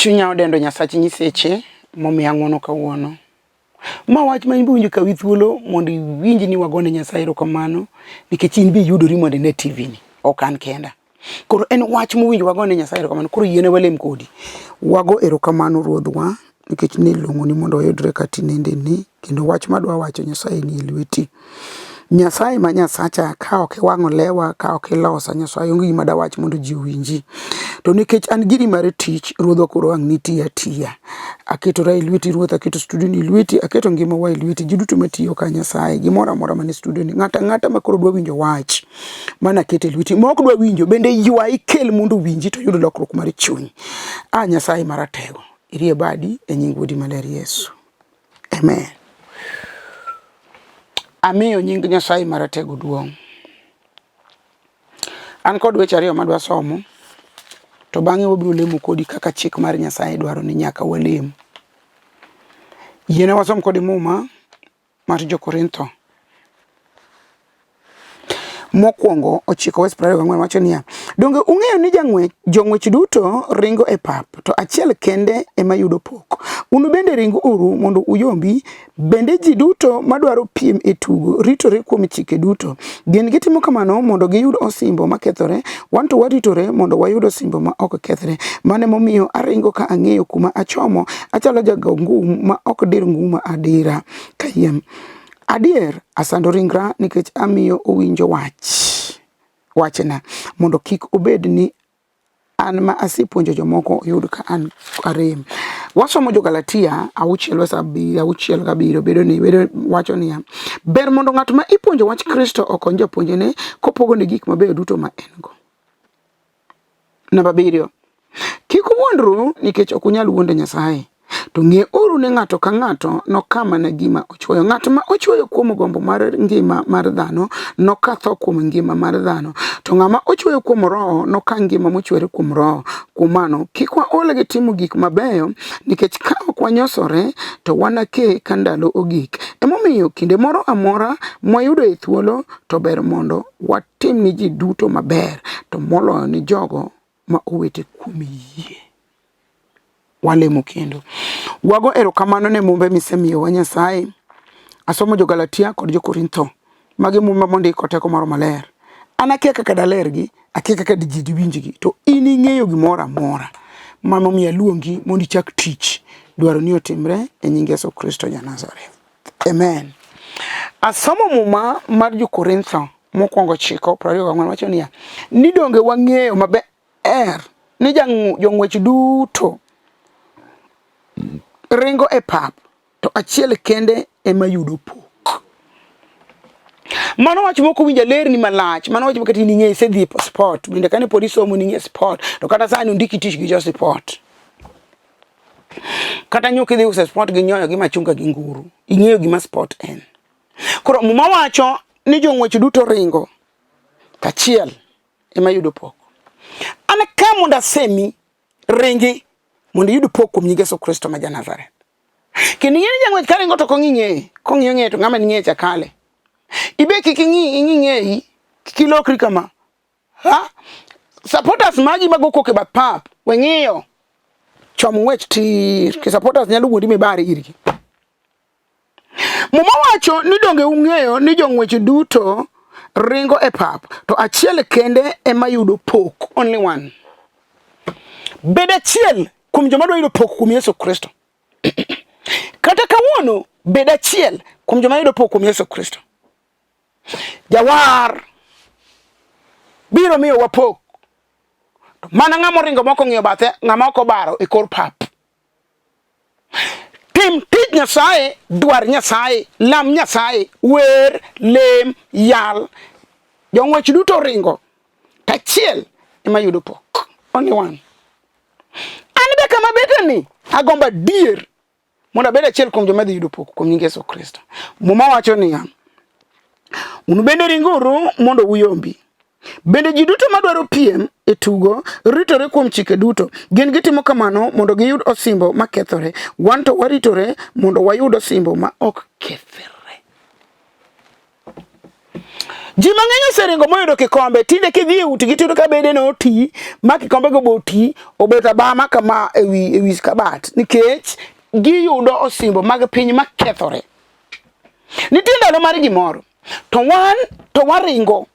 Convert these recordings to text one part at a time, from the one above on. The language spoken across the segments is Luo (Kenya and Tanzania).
Chunya odendo Nyasach nyiseche momiya ng'wono kawuono. Ma wach ma in be winjo kawi thuolo mondo iwinj ni wagone Nyasaye erokamano nikech in be iyudori mondo ine TV ni, ok an kenda. Koro en wach mowinjo wagone Nyasaye erokamano. Koro yiene walem kodi. Wago erokamano Ruodhwa nikech ne long'oni mondo wayudre ka tinendeni kendo wach madwa wacho Nyasaye ni e lweti. Nyasaye ma Nyasacha ka ok iwang'o lewa, ka ok ilosa Nyasaye onge gima dawach mondo ji owinji. To nikech an giri mar tich, Ruodhwa koro ang' nitiya atiya. Aketora e lweti Ruoth, aketo studio ni e lweti, aketo ngimawa e lweti, ji duto matiyo ka Nyasaye, gimoro amora manie studio ni, ng'ato ang'ata ma koro dwa winjo wach, mana aketo e lweti, ma ok dwa winjo bende ywa ikel mondo owinji to oyud lokruok mar chuny. A Nyasaye maratego, irie badi e nying wuodi maler Yesu. Amen. Amiyo nying Nyasaye Maratego duong'. An kod weche ariyo madwa somo, to bang'e wabiro lemo kodi kaka chik mar Nyasaye dwaro ni nyaka walem. Yiena wasom kodi Muma mar Jo-Korintho Mokwongo ochiko wes 24 wacho niya, Donge ung'eyo ni jang'wech, jong'wech duto ringo e pap, to achiel kende ema yudo pok. Un bende ring uru mondo uyombi. Bende ji duto madwaro piem e tugo ritore kuom chike duto. Gin gitimo kamano mondo giyud osimbo makethore, wan to waritore mondo wayud osimbo ma ok kethre. Mano emomiyo aringo ka ang'eyo kuma achomo, achalo jago ngum ma ok dir nguma adira kayiem. Adier, asando ringra nikech amiyo owinjo wach wachna mondo kik obed ni an ma asepuonjo jomoko oyud ka an arem. Wasomo jo-Galatia auchiel wes auchiel gabiriyo bedo ni bedo wacho niya, ber mondo ng'at ma ipuonjo wach Kristo okony japuonjne kopogone gik mabeyo duto ma en go. Namba abiriyo, kik uwuondru nikech ok unyal wuondo Nyasaye. To ng'euru ni ng'ato ka ng'ato noka mana gima ochuoyo. Ng'at ma ochuoyo kuom gombo mar ngima mar dhano noka tho kuom ngima mar dhano. To ng'ama ochuoyo kuom Roho noka ngima mochwere kuom Roho. Kuom mano, kik waol gi timo gik mabeyo, nikech ka ok wanyosore to wanake ka ndalo ogik. Emomiyo kinde moro amora mwayudoe thuolo to ber mondo watim ni ji duto maber, to moloyo ni jogo ma owete kuom yie. Walemo kendo. Wago erokamano ne mumbe misemiyowa Nyasaye. Asomo jo-Galatia kod jo-Korintho. Magi mumbe mondik kod teko moro maler. An akia kaka dalergi, akia kaka ji diwinjgi, to in ing'eyo gimoro amora. Mano omiyo aluongi mondo ichak tich. Dwaro ni otimre e nying Yesu Kristo ja Nazareth. Amen. Asomo muma mar jo-Korintho mokwongo chiko 24 wacho niya, ni donge wang'eyo maber ni jong'wech duto ringo e pap to achiel kende ema yudo pok. Mano wach mok owinjo alerni malach, mano wach makata in ing'eyo isedhi e sport, bende kane pod isomo ning'e sport, to kata sani ondiki tich gi jo sport. Kata nyok idhi uso sport gi nyoyo gi machunga gi nguru, ing'eyo gima sport en. Koro Muma wacho ni jong'wech duto ringo to achiel ema yudo pok. An ka mondo asemi ringi mondo iyud pok kuom nying Yesu Kristo ma ja-Nazareth. Kendo ing'e ni jang'wech ka ringo to ok ong'i ng'eye, kong'iyo ng'eye to ng'ama ni ng'eye cha kale. Ibe kik ing'i ing'i ng'eyi, kik ilokri kama. Ha? Supporters magi mago koko e bath pap, we ng'iyo. Chom ng'wech tir, ki supporters nyalo wuondi mibari irgi. Muma wacho ni donge ung'eyo ni jong'wech duto ringo e pap to achiel kende ema yudo pok, only one. Bed achiel kuom joma dwa yudo pok kuom Yesu Kristo. Kata kawuono bed achiel kuom joma yudo pok kuom Yesu Kristo. Jawar biro miyowa pok. To mana ng'ama oringo mok ong'iyo bathe, ng'ama ok obaro e kor pap. Tim tij Nyasaye, dwar Nyasaye, lam Nyasaye, wer, lem, yal. Jong'wech duto oringo, to achiel ema yudo pok. Only one. An be kama bete ni, agombo adier mondo abed achiel kuom joma dhi yudo pok kuom nying Yesu Kristo. Muma wacho niya, un bende ringuru mondo uyombi. Bende ji duto madwaro piem e tugo ritore kuom chike duto. Gin gitimo kamano mondo giyud osimbo makethore. Wan to waritore mondo wayud osimbo ma ok kethre. Ji mang'eny oseringo moyudo kikombe. Tinde kidhi e utgi tiyudo ka bede no oti, ma kikombe go be oti, obet abama kama ewi ewi kabat nikech giyudo osimbo mag piny makethore. Nitie ndalo mar gimoro to wan to waringo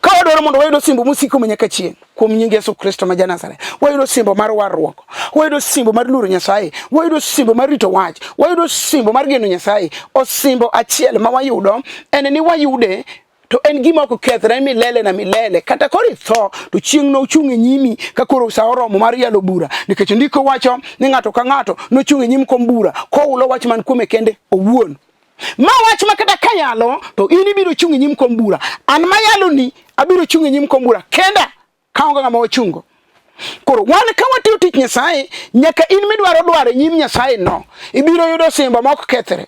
ka wadwaro mondo wayud osimbo mosiko ma nyaka chieng' kuom nying Yesu Kristo ma ja-Nazareth. Wayudo osimbo mar warruok, wayudo osimbo mar luoro Nyasaye, wayudo osimbo mar rito wach, wayudo osimbo mar geno Nyasaye. Osimbo achiel ma wayudo en ni wayude to en gima ok kethre milele na milele. Kata koro itho to chieng' nochung' e nyimi ka koro sa oromo mar yalo bura, nikech ndiko wacho ni ng'ato ka ng'ato nochung' e nyim kom bura kohulo wach man kuome kende owuon. Ma wach ma kata kayalo to in ibiro chung' e nyim kom bura. An mayalo ni abiro chung' e nyim kom bura kenda kaonge ng'ama wachungo. Koro wan ka watiyo tich Nyasaye, nyaka in midwaro dwaro e nyim Nyasaye no, ibiro yudo osimbo ma ok kethre.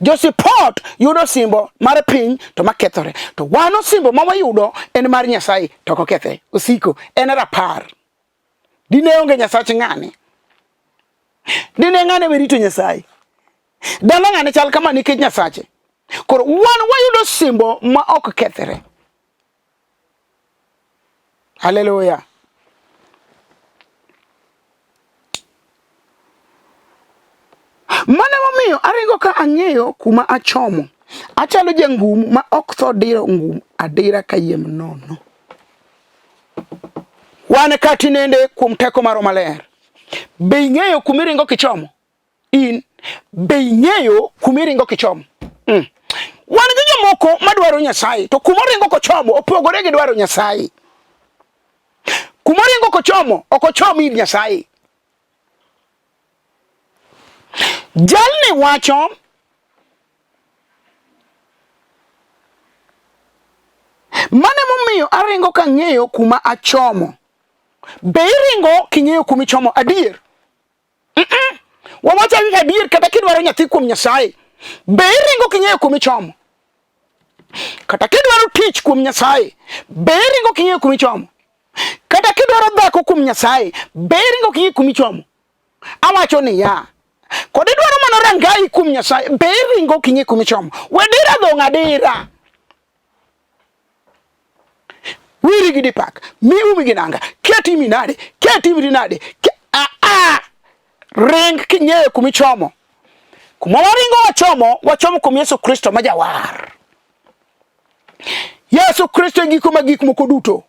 Josipot yudo osimbo mar piny to makethore. To wan osimbo ma wayudo en mar Nyasaye to ok okethre. Osiko en rapar. Dine onge Nyasach ng'ane. Dine ng'ane we rito Nyasaye. Dala ng'ane chal kama nikech Nyasache. Koro wan wayudo osimbo ma ok kethre. Haleluya. Mano emomiyo aringo ka ang'eyo kuma achomo. Achalo jangum ma ok tho diro ngum adira kayiem nono. Wan ka tinende kuom teko mar Roho Maler. Be ing'eyo kuma iringo kichomo? In be ing'eyo kuma iringo kichomo? Wan gi jomoko madwaro Nyasaye to kuma oringo kochomo opogore gi dwaro Nyasaye. Kuma oringo kochomo ok ochom ir Nyasaye. Jalni wacho mano emomiyo aringo kang'eyo kuma achomo. Be iringo king'eyo kuma ichomo adier? Wawacho ni adier kata kidwaro nyathi kuom Nyasaye, be iringo king'eyo kuma ichomo? Kata kidwaro tich kuom Nyasaye, be iringo king'eyo kuma ichomo? Kata kidwaro dhako kuom Nyasaye, be iringo king'eyo kuma ichomo? Awacho niya, kod idwaro mana rangayi kuom Nyasaye, be iringo king'eyo kuma ichomo? We dira dhong' adira. Wiri gi dipak, mi umi gi nanga, ketimi nade, ketimi nade, a a ring king'eyo kuma ichomo. Kuma waringo wachomo, wachomo kuom Yesu Kristo ma jawar. Yesu Kristo e giko mag gik moko duto.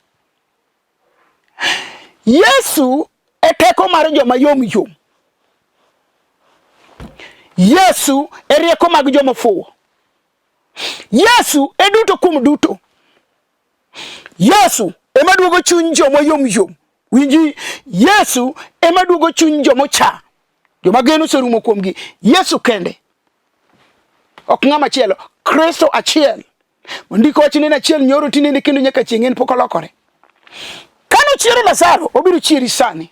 Yesu e teko mar joma yom yom. Yesu e rieko mag joma ofuwo. Yesu e duto kuom duto. Yesu ema duogo chuny joma yom yom. Winji, Yesu ema duogo chuny joma ocha, joma geno oserumo kuomgi. Yesu kende, ok ng'ama chielo. Kristo achiel. Ndiko wacho ni en achiel nyoro tinende kendo nyaka chieng' en pok olokore. Kane ochiero Lazaro, obiro chieri sani.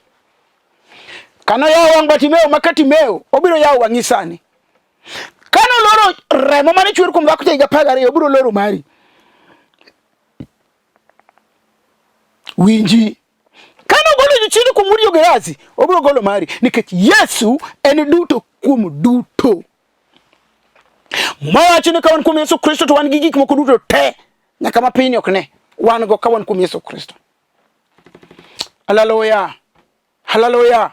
Kane oyawo wang' Bartimeo ma Katimeo, obiro yawo wang'i sani. Kane oloro remo mane chwer kuom dhako cha higa 12, obiro loro mari. Winji. Kane ogolo jochiende kuom wuod Gehazi, obiro golo mari nikech Yesu en duto kuom duto. Mawacho ni ka wan kuom Yesu Kristo to wan gi gik moko duto te, nyaka ma piny ok ne. Wan go ka wan kuom Yesu Kristo. Haleluya. Haleluya.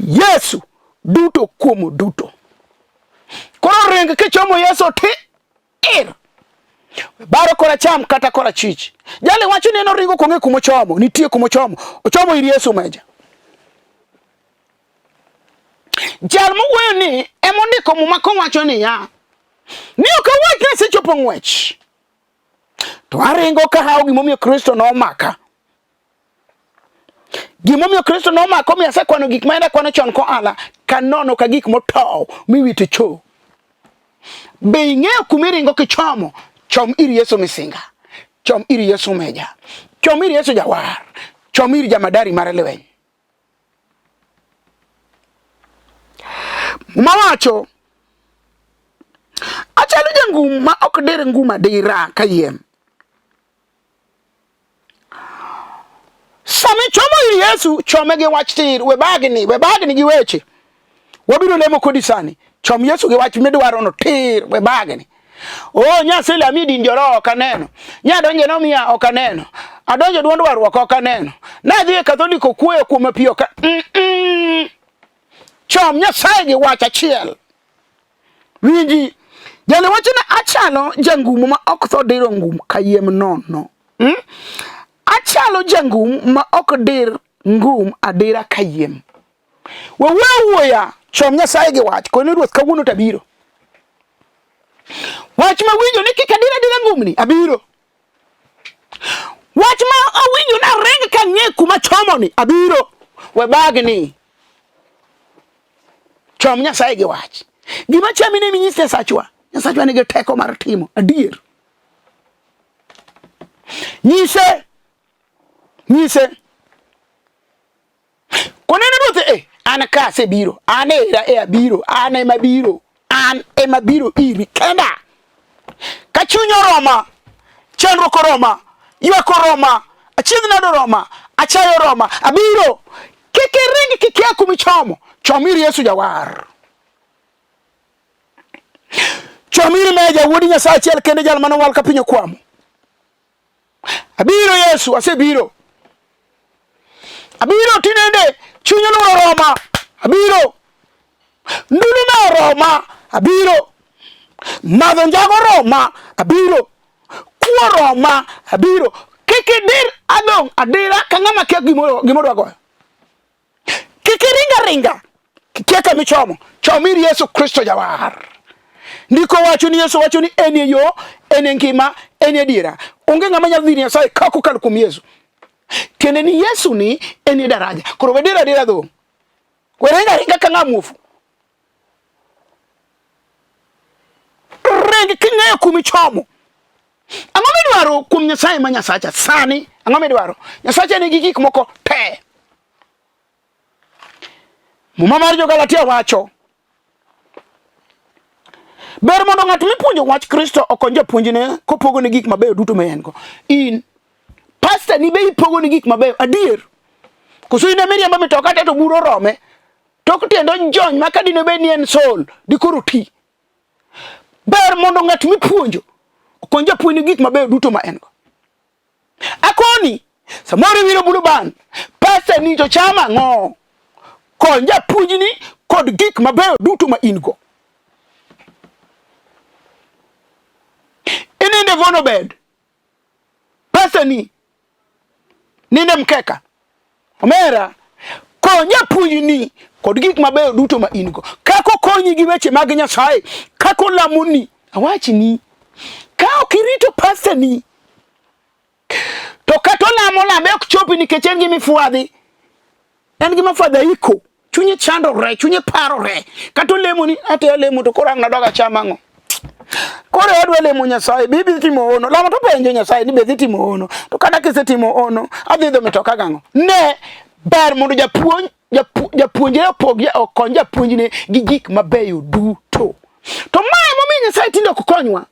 Yesu duto kuom duto. Koro ring kichomo Yesu ti ir. Baro koracham kata korachwich. Jali wacho ni en oringo kong'e kuma ochomo, nitie kuma ochomo. Ochomo ir Yesu meja. Jal mowuoyo ni emondiko muma kowacho niya, ni ok awach ni asechopo ng'wech, to aringo kahawo gimomiyo Kristo nomaka. Gimomiyo Kristo nomako mi asekwano gik ma en akwano chon koala kanono ka gik motow miwito e cho. Be ing'eyo kuma iringo kichomo? Chom ir Yesu misinga, chom ir Yesu meja, chom ir Yesu jawar, chom ir jamadari mar lweny. Muma wacho, achalo jangum ma ok dir ngum adira kayiem. Sama ichomo ir Yesu, chome gi wach tir, we bagni, we bagni gi weche. Wabiro lemo kodi sani. Chom Yesu gi wach midwaro no tir we bagni. Oh, Nyasaye lami din joro ok aneno. Nya donje no miya ok aneno. Adonjo duond warruok ok aneno. Nadhi e Katholik okuoyo kuoma pi ok. Mm -mm. Chom Nyasaye gi wach achiel. Winji, jali wacho ni achalo jangum ma ok tho diro ngum kayiem nono. Hmm? Achalo jangum ma ok dir ngum adira kayiem. We wuoyo wuoya, chom Nyasaye gi wach, koni ruoth kawuono to abiro. Wach ma winjo ni kik adir adira ngumni, abiro. Wach ma awinjo ni aring ka ang'e kuma chomoni, abiro. We bagni. Chom Nyasaye gi wach. Gima chami ne minyis Nyasachwa. Nyasachwa nigi teko mar timo adier. Nyise. Nyise. Koneno ruoth eh, an ka asebiro, an era e abiro, an ema biro, an ema biro iri kenda. Ka chuny oroma, chandruok oroma, ywak oroma, achiedh nade oroma, achayo oroma, abiro. Kik iring kikia kuma ichomo, chom ir Yesu jawar. Chom ir Meja wuod Nyasaye achiel kende jal mane owal ka piny okwamo. Abiro Yesu, asebiro. Abiro tinende, chuny oluoro oroma. Abiro. Ndulu me oroma. Abiro. Madho njago oroma. Abiro. Kuo oroma. Abiro. Kik idir adong' adira ka ng'ama kia gimoro gimoro goyo. Kik iring aringa kikia kama ichomo. Chom ir Yesu Kristo jawar. Ndiko wacho ni Yesu wacho ni en e yo, en e ngima, en e adiera. Onge ng'ama nyalo dhi ir Nyasaye ka ok okalo kuom Yesu. Tiende ni Yesu ni en e daraja. Koro we dir adira dhong'. We ring aringa ka ng'a muofu. Ring king'eyo kuma ichomo. Ang'o midwaro kuom Nyasaye ma Nyasacha sani? Ang'o midwaro? Nyasacha nigi gik moko te. Muma mar Jo-Galatia wacho ber mondo ng'at mipuonjo wach Kristo okony japuonjne kopogone gik mabeyo duto ma en go. In pasta ni be ipogone gik mabeyo adier? Koso in e miriambo mitoka te to buro orome? Tok tiende ojony ma ka dine bed ni en sol dikoro ti. Ber mondo ng'at mipuonjo okony japuonjne gik mabeyo duto ma en go. Akoni, samoro iwiro bulu band, pesa ni to cham ang'o? Kony japuonjni kod gik mabeyo duto ma in go. Ininde vono bed, pesa ni ninde mkeka. Omera, kony japuonjni kod gik mabeyo duto ma in go. Kaka okonyi gi weche mag Nyasaye, kaka olamoni, awachni, ka ok irito pasani, to kata olamo lambe ok chopi nikech en gi mifwadhi, en gi mafadhaiko, chunye chandore, chunye parore, kata olemo ni ate alemo to koro ang' nadog acham ang'o? Koro adwa lemo Nyasaye, be idhi timo hono? Lamo to penjo Nyasaye ni be idhi timo hono? To kata kisetimo hono, adhi dho mitoka gang'o? Ne, ber mondo japuonj japuonjre opog okony japuonjne gi gik mabeyo duto. To mae momiyo Nyasaye tinde ok konywa.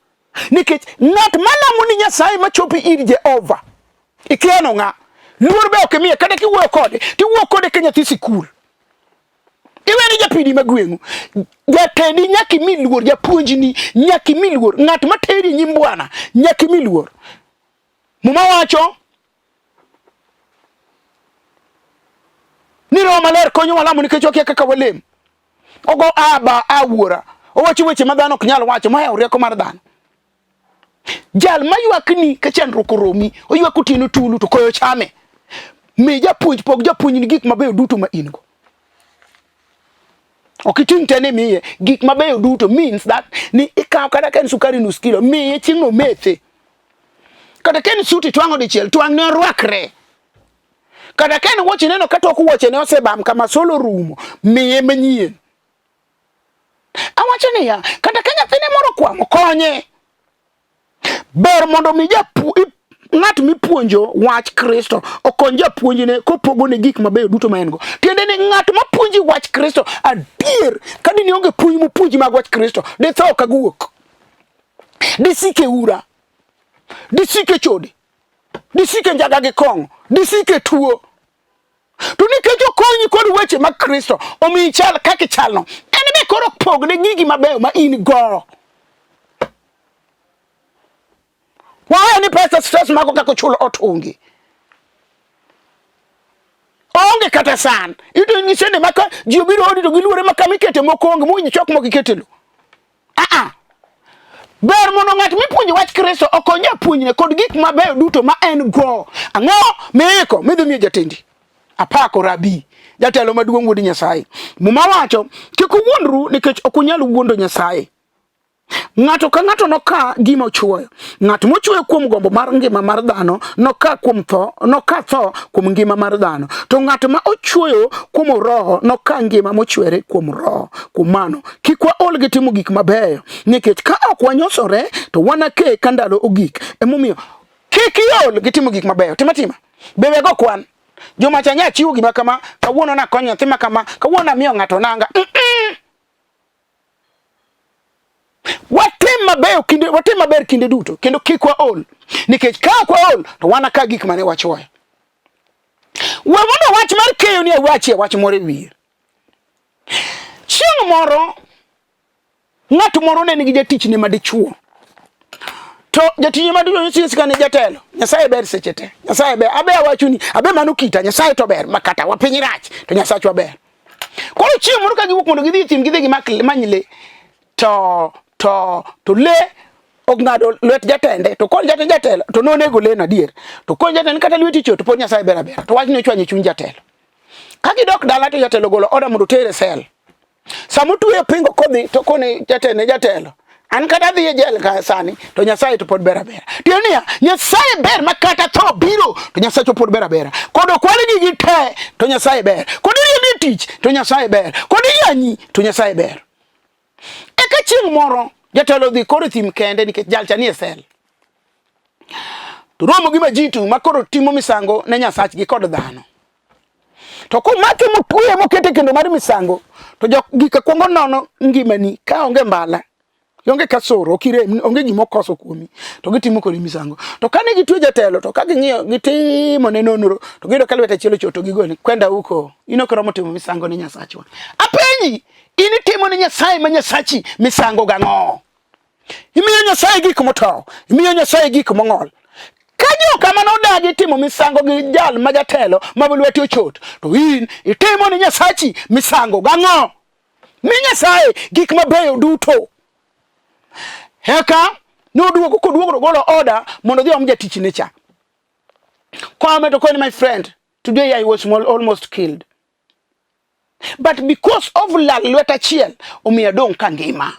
Nikech ng'at malamo ni Nyasaye machopi ir Jehova, ikia no ng'a? Luor be ok imiye kata kiwuoyo kode, tiwuoyo kode ka nyathi sikul. Iweni japidi ma gweng'u. Jatendi nyaka imi luor, japuonjni nyaka imi luor, ng'at ma teri nyim Bwana nyaka imi luor. Muma wacho ni Roho Maler konyowa lamo nikech wakia kaka walem. Ogo aba awuora. Owacho weche ma dhano ok nyal wacho, mohewo rieko mar dhano. Jal ma ywakni ka chandruok oromi, oywak otieno tulu to koyo chame. Mi japuonj pog japuonjni gik mabeyo duto ma in go. Ok iting' te ni miye gik mabeyo duto means that ni ikawo kata ka en sukari nus kilo miye chieng'no methe. Kata ka en suti twang'o dichiel twang' ne orwakre. Kata ka en wuoche neno ka tok wuoche ne osebam kama solo orumo miye manyien. Awacho niya, kata ka nyathine moro okwamo, konye. Ber mondo mi ng'at mipuonjo wach Kristo okony japuonjne kopogone gik mabeyo duto ma en go. Tiende ni ng'at mapuonji wach Kristo adier, ka dine onge puonj mopuonji mag wach Kristo, ditho ka guok, disik e ura, disik e chode, disik e njaga gi kong'o, disik e tuo. To nikech okonyi kod weche mag Kristo, omiyi chal kaka ichalno. En be koro pogne gigi mabeyo ma in go. Wawe ni pesa stress mako kaka chulo ot onge. Onge kata san. Ito in gi sende maka ji obiro odi to giluore ma kama ikete moko onge mowinjo chok moko ikete lo. Ah ah. Ber mondo ng'at mipuonjo wach Kristo okony japuonjne kod gik mabeyo duto ma en go. Ang'o miiko midhi miyo jatendi? Apako Rabi, jatelo maduong' wuod Nyasaye. Muma wacho, kik uwuondru nikech ok unyal wuondo Nyasaye. Ng'ato ka ng'ato noka gima ochuoyo. Ng'at mochuoyo kuom gombo mar ngima mar dhano noka kuom tho, noka tho kuom ngima mar dhano. To ng'at ma ochuoyo kuom roho noka ngima mochwere kuom roho. Kuom mano, kik waol gi timo gik mabeyo, nikech ka ok wanyosore to wanake ka ndalo ogik. Emomiyo kik iol gi timo gik mabeyo. Tim atima. Be wego kwan. Juma cha nya chiwo gima kama, kawuono nakonyo nyathi ma kama, kawuono amiyo ng'ato nanga. Mm -mm. Watim mabeyo kinde, watim maber kinde duto kendo kik waol, nikech ka ok waol to wana ka gik mane wachuoyo. We mondo wach mar keyo ni awachie wach moro e wiye. Chieng' moro ng'at moro ne nigi jatichne ma dichuo. To jatichne ma dichuo nyiso kane jatelo, Nyasaye ber seche te. Nyasaye ber. Abe awachoni, abe mano kita, Nyasaye to ber, makata wapiny rach, to Nyasachwa ber. Koro chieng' moro ka giwuok mondo gidhi e thim gidhi gimak many le to to to le ong'ado lwet jatende to koro jatend jatelo to nonego leno adier to koro jatend kata lweti chot to pod Nyasaye ber abera to wachno ochwanyo chuny jatelo. Ka gidok dala to jatelo golo oda mondo otere sel. Sama otweyo pingo kodhi to kone jatende jatelo an kata adhi e jel ka sani to Nyasaye to pod ber abera. Tiende niya, Nyasaye ber ma kata tho biro to Nyasaye pod ber abera. Kod okwal gigi te to Nyasaye ber. Kod iriembi e tich to Nyasaye ber. Kod iyanyi to Nyasaye ber. Eka chieng' moro jatelo odhi koro e thim kende nikech jalcha ni e sel. To romo gi majitu ma koro timo misango ne Nyasachgi kod dhano. To komake motweye mokete kendo mar misango, to jok gika kwongo nono ngimani ka onge mbala, onge kasoro, ok irem, onge gima okoso kuomi, to gitimo kodi misango. To kane gitwe jatelo, to ka ging'iyo, gitimo ne nonro, to giyudo ka lwete achiel ochot, to gigone, kwenda huko, in ok iromo timo misango ne Nyasachwa. Apenji, in itimo ne Nyasaye ma Nyasachi misango gang'o? Imiyo Nyasaye gik motow, imiyo Nyasaye gik mong'ol. Ka joka mane odagi timo misango gi jal ma jatelo ma lwete ochot, to in itimo ne Nyasachi misango gang'o? Mi Nyasaye gik mabeyo duto. Eka noduogo koduogo to golo oda mondo odhi om jatichne cha. Kome to koni my friend, today I was almost killed. But because of lal lwet achiel omiyo adong' ka ngima.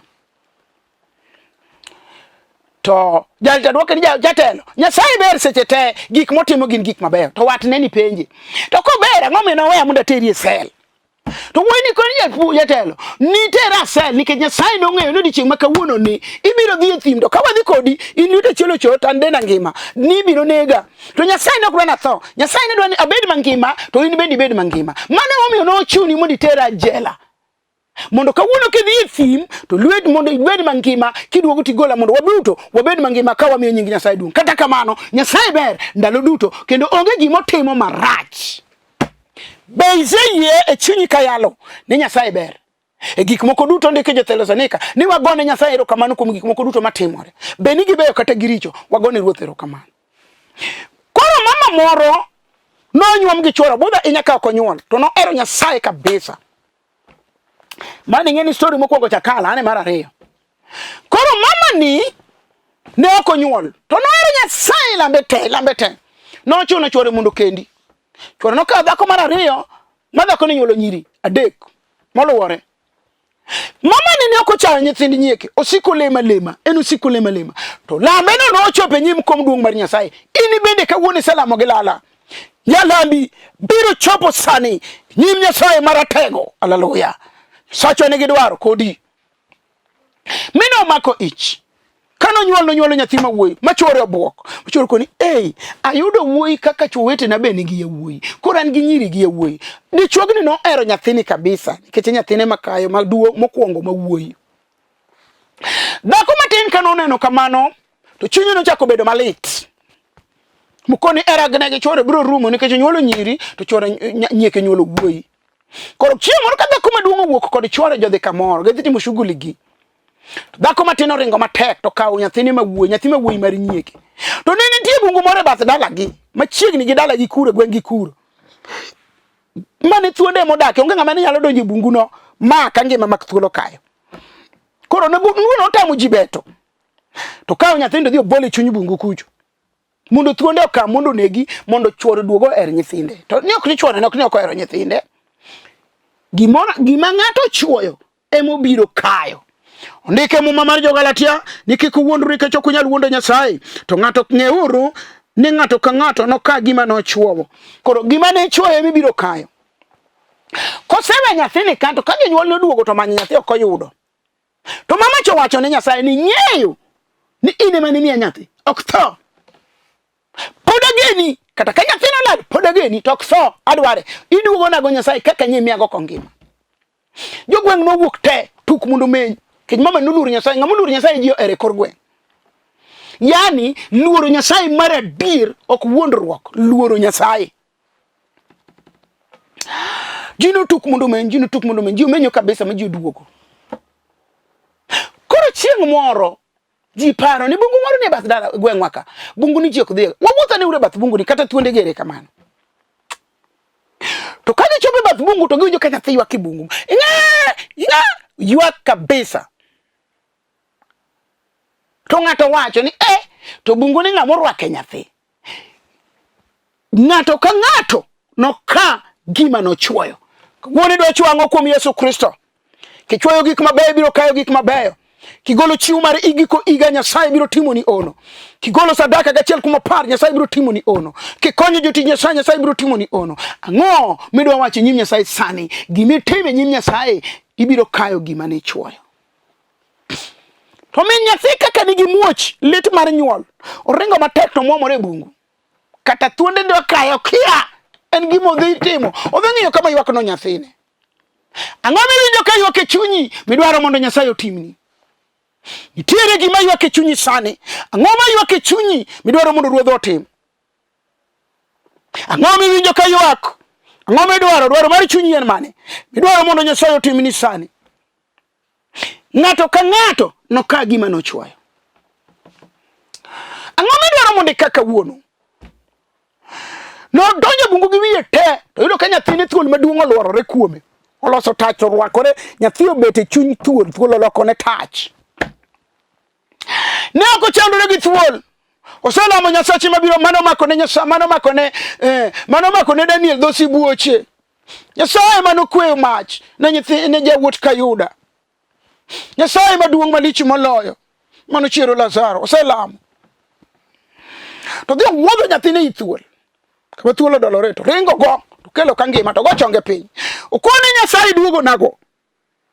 To jal ta dwoke ni jatelo, Nyasaye ber seche te, gik motimo gin gik mabeyo. To watne ni penje. To kober ang'o miyo noweya mondo ateri e sel? To wuoyi ni koni jatelo, nitera sel nikech Nyasaye nong'eyo ni odiechieng' ma kawuono ni ibiro dhi e thim to ka wadhi kodi in lweti achiel ochot an denda ngima, nibiro nega. To Nyasaye ne ok dwa natho. Nyasaye ne dwa ni abed mangima to in bende ibed mangima. Mano emomiyo nochuni mondo itera jela. Mondo kawuono kidhi e thim to lwet mondo ibed mangima kiduogo tigola mondo waduto wabed mangima ka wamiyo nying Nyasaye duong'. Kata kamano Nyasaye ber ndalo duto kendo onge gima otimo marach. Be iseyie e chunyi kayalo ni Nyasaye ber? E gik moko duto ndiko jo-Thesalonika ni wagone Nyasaye erokamano kuom gik moko duto matimore. Be ni gibeyo kata giricho, wagone Ruoth erokamano. Koro mama moro nonyuom gi chuora, budho ahinya ka ok onyuol, to nohero Nyasaye kabisa. Mano ing'e ni story mokwongo cha kala, ane mar ariyo. Koro mama ni ne ok onyuol, to nohero Nyasaye lambe te, lambe te. Nochuno chuore mondo okendi. Chuore nokawo dhako mar ariyo, ma dhako ni nyuolo nyiri adek moluwore. Mama ni ne ok ochayo nyithind nyieke, osiko lema lema, en osiko lema lema. To lambe no nochopo e nyim kom duong' mar Nyasaye. In bende kawuono iselamo gi lala. Nyalambi biro chopo sani nyim Nyasaye maratego. Haleluya. Sachwa nigi dwaro kodi. Mine omako ich. Kane onyuol nonyuolo nyathi ma wuoyi ma chwore obwok. Chwore koni, "Ei, ayudo wuoyi kaka chwo wetena be nigi yawuoyi. Koro an gi nyiri gi yawuoyi." Dichuogni nohero nyathini kabisa nikech e nyathine makayo maduong' mokwongo ma wuoyi. Dhako matin ka noneno kamano to chunye nochako bedo malit. Mokoni hera gi chwore biro rumo nikech onyuolo nyiri to chwore nyieke nyuolo wuoyi. Koro chieng' moro ka dhako maduong' owuok kod chwore jodhi kamoro, gidhi timo shughuli gi. Dhako matin oringo matek to kawo nyathine ma wuoyi, nyathi ma wuoyi mar nyieke. To ne nitie bungu moro e bath dalagi, machiegni gi dalagi kuro, e gweng' gi kuro. Mane thuonde modakie, onge ng'ama ne nyalo donjo e bunguno ma ka ngima mak thuolo kayo. Koro ne bunguno otamo ji beto. To kawo nyathini to dhi obole e chuny bungu kucho. Mondo thuonde okaw mondo onegi mondo chwore oduog oher nyithinde. To ni ok ni chwore ne ok ni ok ohero nyithinde. Gimoro gima ng'ato ochuoyo emobiro kayo. Ondike muma mar Jogalatia ni kik uwuondru nikech ok unyal wuondo Nyasaye. To ng'ato ng'euru ni ng'ato ka ng'ato noka gima nochuowo. Koro gima ne ichuoyo ema ibiro kayo. Kosewe nyathini ka to ka jonyuol noduogo to manyo nyathi ok oyudo. To mama cha owacho ne Nyasaye ni ng'eyo ni in ema nimiya nyathi ok tho. Pod ageni kata ka nyathino olal pod ageni to ok tho adware. Iduogo nago Nyasaye kaka nye miyago kongima. Jogweng' nowuok te tuk mondo omeny. Nikech mama noluoro Nyasaye, ng'ama oluoro Nyasaye ji ohero e kor gweng'. Yaani luoro Nyasaye mar adier ok wuondruok, luoro Nyasaye. Ji notuk mondo omeny, ji notuk mondo omeny, ji omenyo kabisa ma ji oduogo. Koro chieng' moro ji paro ni bungu moro ni e bath dala gweng'wa ka, bungu ni ji ok dhiye. Wawuotho ane uru e bath bungu ni kata thuonde gere kamano. To ka gichopo e bath bungu to giwinjo ka nyathi ywak e bungu. Ing'e, ing'e, ywak kabisa. To ng'ato wacho ni eh, to bungu ni ng'ama orwake nyathi. Ng'ato ka ng'ato noka gima nochuoyo. Kawuono idwa chuo ang'o kuom Yesu Kristo? Kichuoyo gik mabeyo ibiro kayo gik mabeyo. Kigolo chiwo mar igiko higa Nyasaye biro timoni ono. Kigolo sadaka gachiel kuom apar Nyasaye biro timoni ono. Kikonyo jotich Nyasaye Nyasaye biro timoni ono. Ang'o midwa wacho e nyim Nyasaye sani? Gima itimo e nyim Nyasaye ibiro kayo gima ne ichuoyo. To min nyathi kaka nigi muoch lit mar nyuol, oringo matek to omwomore e bungu. Kata thuonde dwa kaye okia en gima odhi timo. Odhi ng'iyo kama ywak no nyathine. Ang'o miwinjo ka ywak e chunyi midwaro mondo Nyasaye otimni? Nitiere gima ywak e chunyi sani. Ang'o ma ywak e chunyi midwaro mondo Ruodhwa otim? Ang'o miwinjo ka ywak? Ang'o midwaro? Dwaro mar chunyi en mane? Midwaro mondo Nyasaye otimni sani? Ng'ato ka ng'ato noka gima nochwoyo. Ang'o midwaro mondo ika kawuono? Nodonjo bungu gi wiye te, to yudo ka nyathine thuol maduong' olworore kuome. Oloso tach orwakore, nyathi obet e chuny thuol, thuol olokone tach. Ne ok ochandore gi thuol. Oselamo Nyasache mabiro mano makone Nyasaye mano makone eh, mano makone Daniel dho sibuoche. Nyasaye mano kweyo mach ne nyithi ne jawuot Kayuda. Nyasaye maduong' malich moloyo mano chiero Lazaro oselamo. To dhi owuodho nyathine i thuol. Kama thuol odolore to ringo go to kelo ka ngima to go chonge piny. Okone Nyasaye duogo nago.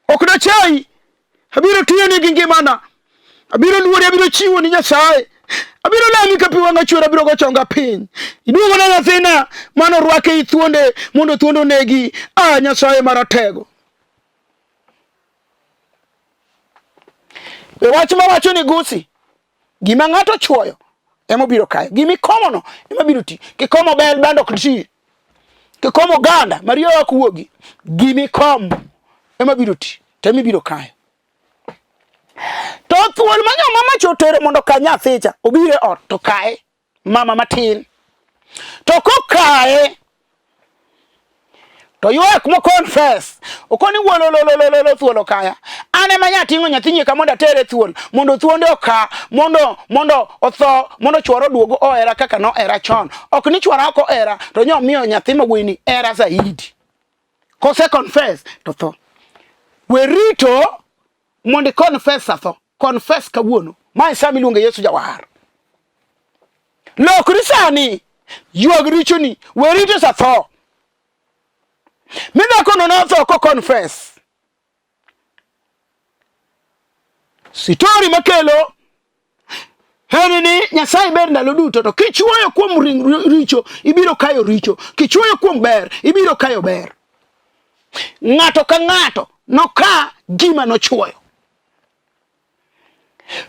Ok nachayi. Abiro tiyoni gi ngimana. Abiro luori, abiro chiwo ni Nyasaye. Abiro lami ka pi wang'a chwer, abiro go chonga piny. Iduogo na nyathina, mano rwake i thuonde mondo thuonde onegi. A Nyasaye maratego. E wach mawacho ni gusi, gima ng'ato chuoyo ema obiro kayo. Gima ikomono ema biro ti. Kikomo bel, bando ok ti. Kikomo oganda, mariyo ok wuogi. Gima ikomo ema biro ti, to ema ibiro kayo. To thuol ma mama cha otero mondo oka nyathi cha, obiro e ot to kaye mama matin. To kokaye to ywak mo confess okoni wolololololo thuol okaya an ema nya ting'o nyathi nyika mondo atere thuol mondo thuonde oka mondo mondo otho mondo chwora oduog ohera kaka nohera chon ok ni chwora ok ohera to nyo miyo nyathi ma wuoyi ni hera zaidi kose confess to tho we rito mondo i confess atho confess kawuono ma e sa miluongo Yesu jawar lokri sani ywag richoni we rito sa tho mi dhakono notho ko confess sitori makelo en ni Nyasaye ber ndalo duto to kichuoyo kuom richo ibiro kayo richo kichuoyo kuom ber ibiro kayo ber ng'ato ka ng'ato noka gima nochuoyo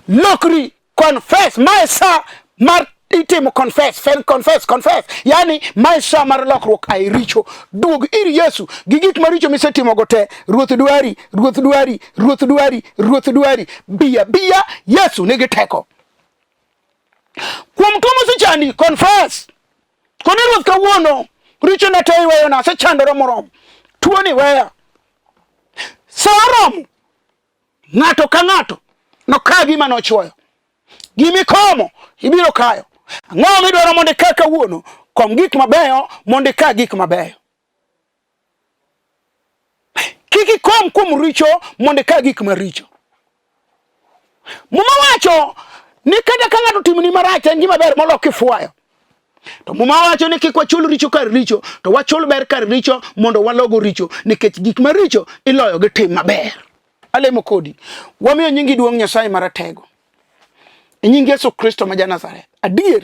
lokri confess mae sa mar Itimo confess, fail, confess, confess. Yani mae sa mar lokruok ai richo. Duog ir Yesu gi gik maricho misetimogo te. Ruoth dwari, Ruoth dwari, Ruoth dwari, Ruoth dwari. Biya, biya, Yesu nigi teko. Kuom tuo mosechandi, confess. Koni Ruoth kawuono, richona te iweyona, asechandora moromo. Tuoni weya. Sa oromo, ng'ato ka ng'ato noka gima nochuoyo. Gima ikomo ibiro kayo. Ang'o midwaro mondo ika kawuono? Kom gik mabeyo mondo ika gik mabeyo. Kik ikom kuom richo mondo ika gik maricho. Muma wacho ni kata ka ng'ato otimoni marach en gima ber molo kifwayo. To Muma wacho ni kik wachul richo kar richo, to wachul ber kar richo mondo walogo richo, nikech gik maricho iloyo gi tim maber. Alemo kodi. Wamiyo nyingi duong' Nyasaye Maratego. E nying Yesu Kristo ma ja-Nazareth. Adier,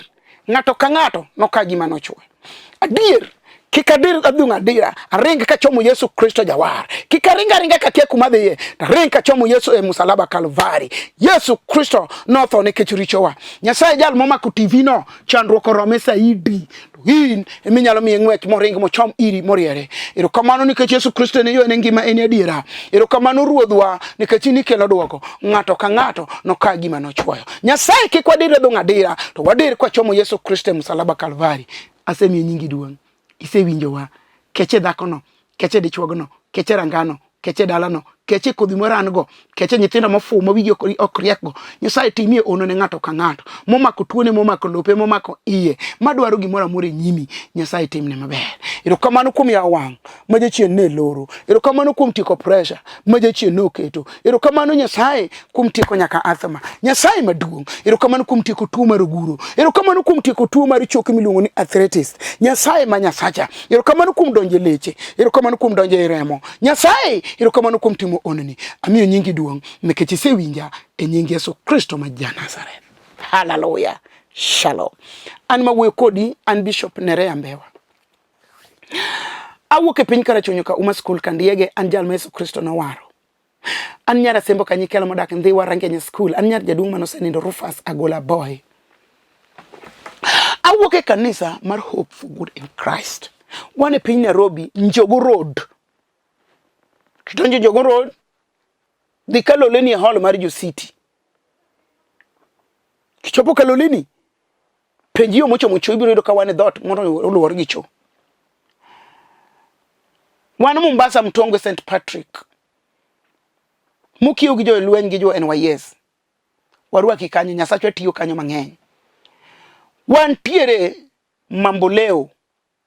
ng'ato ka ng'ato noka gima nochwe. Adier, kik adir adhung' adira, aring kachomo Yesu Kristo jawar. Kik aring aringa kakia kuma adhiye, to aring kachomo Yesu e musalaba Kalvari. Yesu Kristo notho nikech richowa. Nyasaye jal momako TV no, chandruok orome saidi. To in ema inyalo miye ng'wech moring mochom iri moriere. Erokamano nikech Yesu Kristo en yo, en ngima, en adiera. Erokamano Ruodhwa nikech in ikelo dwoko. Ng'ato ka ng'ato noka gima nochwoyo. Nyasaye kik wadir adhong' adira, to wadir kwachomo Yesu Kristo e musalaba Kalvari. Asemiyo nyingi duong'. Isewinjowa. Keche dhakono, keche dichuogno, keche rangano, keche dalano, keche kodhi moran-go, keche nyithindo mofuwo ma wigi ok riekgo. Nyasaye timie ono ne ng'ato ka ng'ato momako tuone, momako lope, momako iye, madwaro gimoro amora e nyimi. Nyasaye timne maber. Erokamano kuom yawo wang' ma jachien ne loro. Erokamano kuom tieko pressure ma jachien ne oketo. Erokamano Nyasaye kuom tieko nyaka asthma. Nyasaye maduong'. Erokamano kuom tieko tuo mar oguro. Erokamano kuom tieko tuo mar choke miluongo ni arthritis. Nyasaye ma Nyasacha. Erokamano kuom donjo e leche. Erokamano kuom donjo e remo. Nyasaye, erokamano kuom timo ononi. Amiyo nyingi duong' nikech isewinja e nying Yesu Kristo ma ja-Nazareth. Haleluya. Shalom. An mawuoyo kodi, an Bishop Nerea Mbewa. Awuok e piny Karachuonyo ka Uma School Kandiege, an jal ma Yesu Kristo nowaro. An nyar Asembo Kanyikelo modak Ndhiwa Rangenya School. An nyar jaduong' manosenindo Rufus Agola Boy. Awuok e kanisa mar Hope for Good in Christ. Wan e piny Nairobi, Njogu Road. Kidonjo Njogu Road, dhi Kaloleni e hall mar jo City. Kichopo Kaloleni, penj yo mochomo cho, ibiro yudo ka wan e dhoot moro oluor gi cho. Wan Mombasa Mtongwe St Patrick. Mokiewo gi jo lweny gi jo NYS. Warwaki kanyo, Nyasachwa tiyo kanyo mang'eny. Wantiere Mamboleo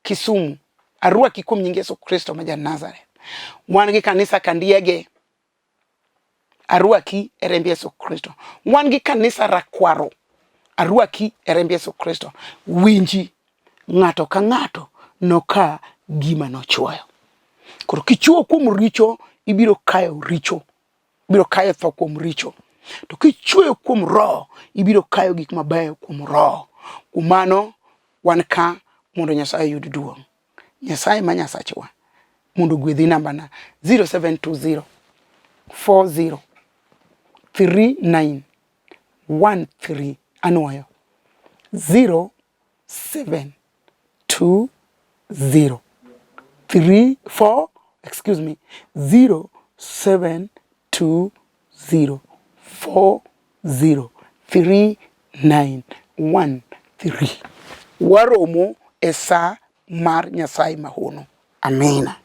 Kisumu. Arwaki kuom nying Yesu Kristo ma ja Nazareth. Wan gi kanisa Kandiege. Arwaki e remb Yesu Kristo. Wan gi kanisa Rakwaro. Arwaki e remb Yesu Kristo. Winji, ng'ato ka ng'ato noka gima nochuoyo. Koro kichuo kuom richo, ibiro kayo richo. Ibiro kayo tho kuom richo. To kichuoyo kuom Roho, ibiro kayo gik mabeyo kuom Roho. Kuom mano, wan ka mondo Nyasaye oyud duong'. Nyasaye ma Nyasachwa mondo ogwedhi. Nambana 0720 40 39 13 anwoyo 0720 3 4 excuse me 0720 40 39 13 waromo e sa mar Nyasaye mahono. Amina.